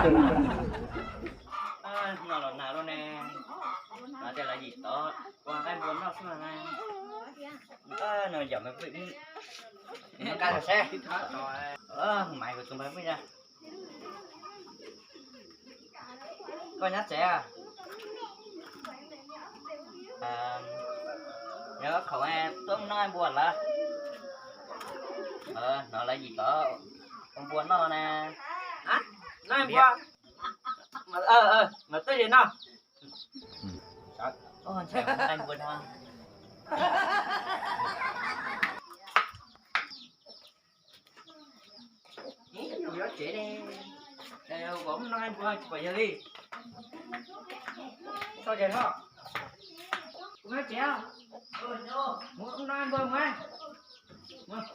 No los nag loj ne, no ces lawv yim tod ua nqaij npua noj xwb na. No yom, nqa saib, maiv kuv tus npawg Vij na. Koj nyob tsev a? Yog khaum tuaj noj npua lawm. No lawv yim tod ua npua noj na. Noj npua. Mas tuaj ze noj. Noj npua no. Kuv yuav tsev ne, kuv noj npua tsis pom yawg li. Txhob tsev hos. Kuv nyob tsev os. Mus noj npua mus. Mus.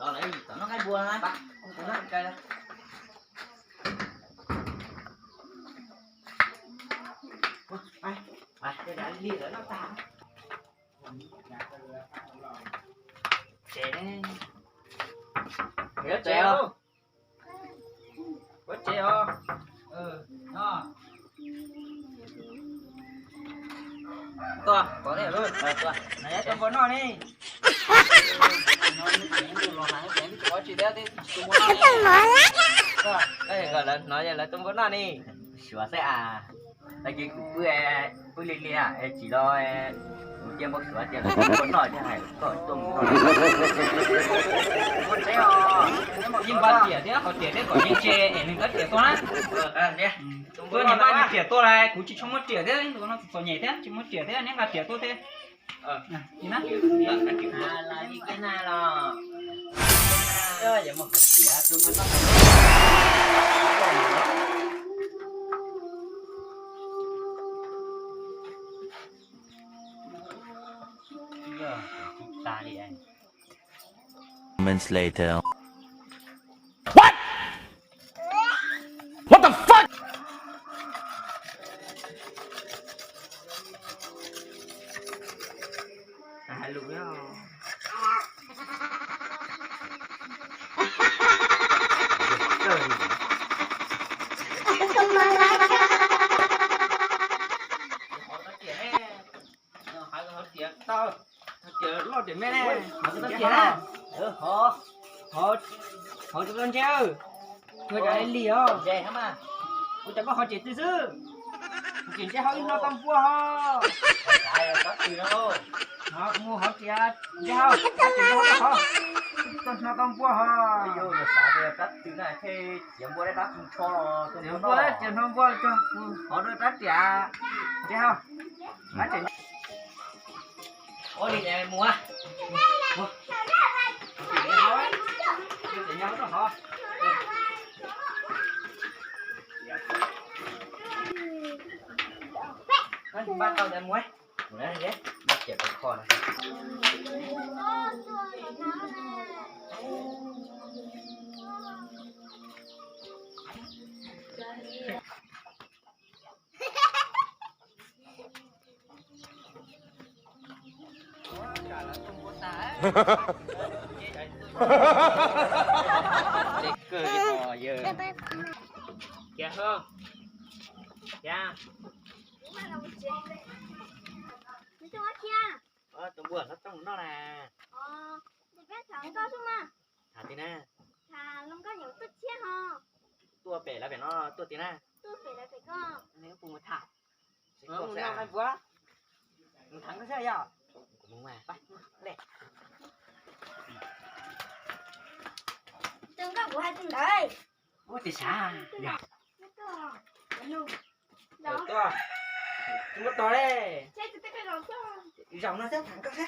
Noj nqaij npua na. Li lawv noj tag. Tsev ne. Yuav tsev os. Yuav tsev os. Tuaj, tuaj, tuaj npua noj ne. Lawv tuaj npua noj ne. Suav xwb as. Tag kis kuv pw, pw li li es tsis los, kuv cia npau suav tias lawv tuaj npua noj thiab hais koj tuaj mus noj. Yeej npaj riam thiab qhov riam thiab kom yeej tse es nws nqa riam tuaj na. Tuaj niam npaj nws riam tuaj lawm, kuv tsis tshua muaj riam thiab, tus no txom nyem thiab tsis muaj riam thiab, neb nqa riam tuaj thiab. Moments later. What? What the fuck? Hauv tias loj tias me ne, hauv tias, hauv tias ntse, ua cas li os, ua cas koj hauv tsev twg xwb, tseem ntse hauv ib no tau npua ho. Mus hauv tias ntse hauv, tseem ntse hauv tau hauv, tau no tau npua ho. Txiav npua, txiav no npua, hauv rau rab riam, ntse hauv. Ua li mus. Npaj tau mus. Kiag ho. Kiag. Tus npua hlob tooj noj na. Tham tim na. Tuaj pem lawv pem no tuaj tim na. Mus tham. Mus tham koj xwb yog. Ua tias sav yog. Tuaj, tsis muab tog li. Zaum no xwb tham koj xwb.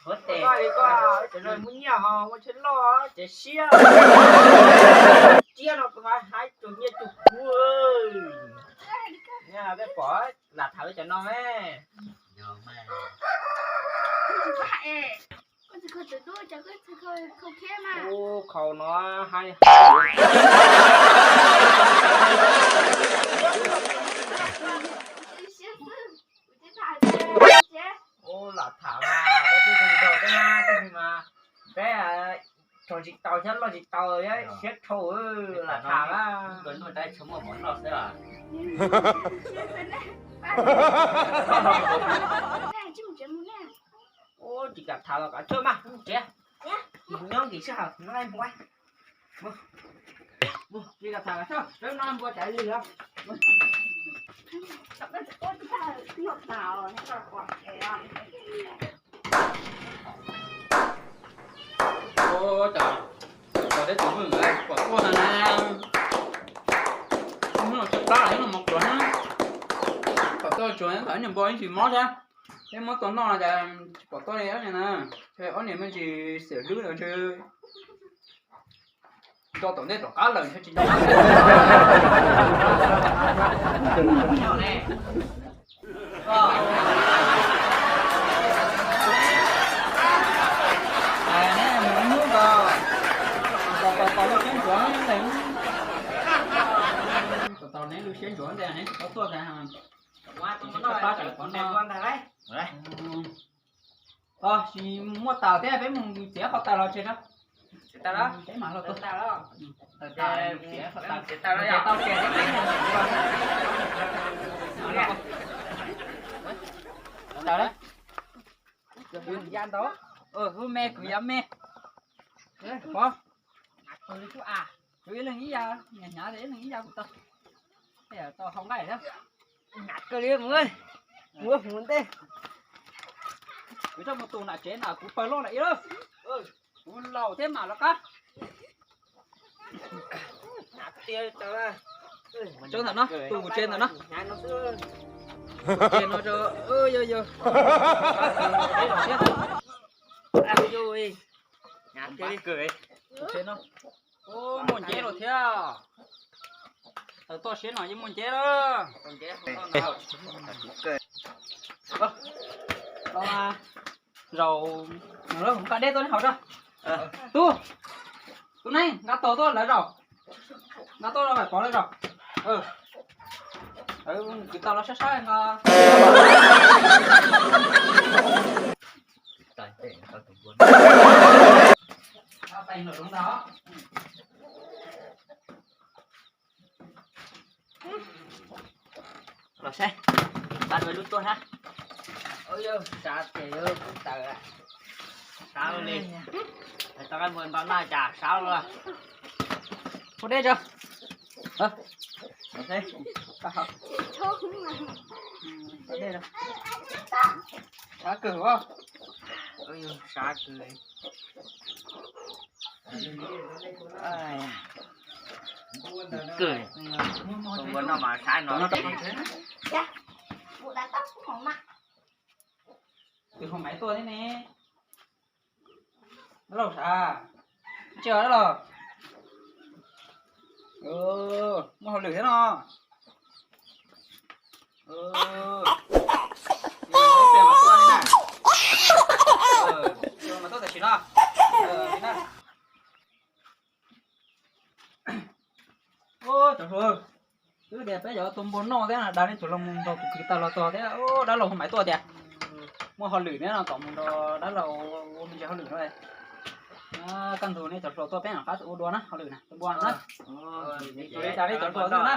Huab tes. Cov no muaj nyiaj ho muaj tsheb loj tsev siab. Tsiab no haib tsuag nyiaj tsuag kuv. Peb pom lam tham li cov no me. Ub, khau no haib. Ub, lam tham mas, koj twb zoo nraug thiab na, twb mas. Tsis tau thiab, loj tsis tau thiab, siab dhau, lam tham lawm. Nkawd noj dab tsis muaj mov noj xwb. Tsis kam tham los kav tsij mas mus tsev. Nyob nkim sij hawm no mus. Tsis kam tham los sawv no npua tsam li os. Ua cas tau teb tus hwj pom tuaj na, hnub no tshaib plab los hnub no mos pluav na, pom tuaj tsuas ntawm niag npua ib ntsis mob thiab, thiab muab tau noj no cas tsis pom tuaj li ob niag na, ob niag me ntsis xiam hlwb no ntshe nto tom ntej tom qab lawm ntshe tsis nto. Hnub no tos tos lub siab ntsuav, tos tos neb lub siab ntsuav ntawd neb tsis tau tuaj ntag. Pab tsam pov no. Tsis muaj taws thiab, peb mus txiav qhov taws los tseg tso. Peb mam los tau. Tau tseg, peb mus txiav taws. Hu me kwv yog me. Pov, kuv ib leeg ib yam, hnyav hnyav ib leeg ib yam kuv tau. Tau hau nqaij thiab. Hnyav kawg li mus, mus mus ntej. Kuv coj mus tus nram tsev na, kuv pawg loj na ib lawm. Kuv laus thiab mam los qab. Tso ntawm no, tus tsev ntawm no. Tus tsev no, yog yog. Tus tsev no muaj nceb los thiab. Taws toj siab no yeej muaj nceb lawm. Zaum no lawm, nqa dej tuaj neb haus tso. Tub, tub neeg, nqa taus tuaj lawv zaum. Nqa tuaj rau Vam Pov lawv zaum. Kwv tau los sab sab no. Los saib, nqa dua lub tuaj hab. Sab ces kuv taws, sab li. Tau nqaij npua nto noj cas sab li. Ua dej tso. Sab kawg, sab kawg. Kawg, ua no mas sab no. Tus hauv maiv tuaj thiab ne. Dab laug sav, tsis dab laug, muaj hauj lwm thiab no. Mas tuaj tam sim no. Cov hluas, twb tias peb yuav tua npua noj thiab, dag nej cov hluas mus nrog kuv kwv tau los txog thiab. Dab laug hauv maiv tuaj tias muaj hauj lwm thiab no, kom mus nrog dab laug ua me ntsis hauj lwm no. Kaj ntug nej cov hluas tuaj peb mam qab ua dua na, hauj lwm na, tua npua na. Ua li cas nej cov hluas tuaj na.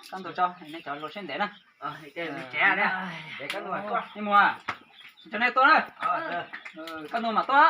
Kaj ntug tso nej cov hluas siab ntev na. Nej mus, cov nej tuaj na. Kaj ntug mam tuaj.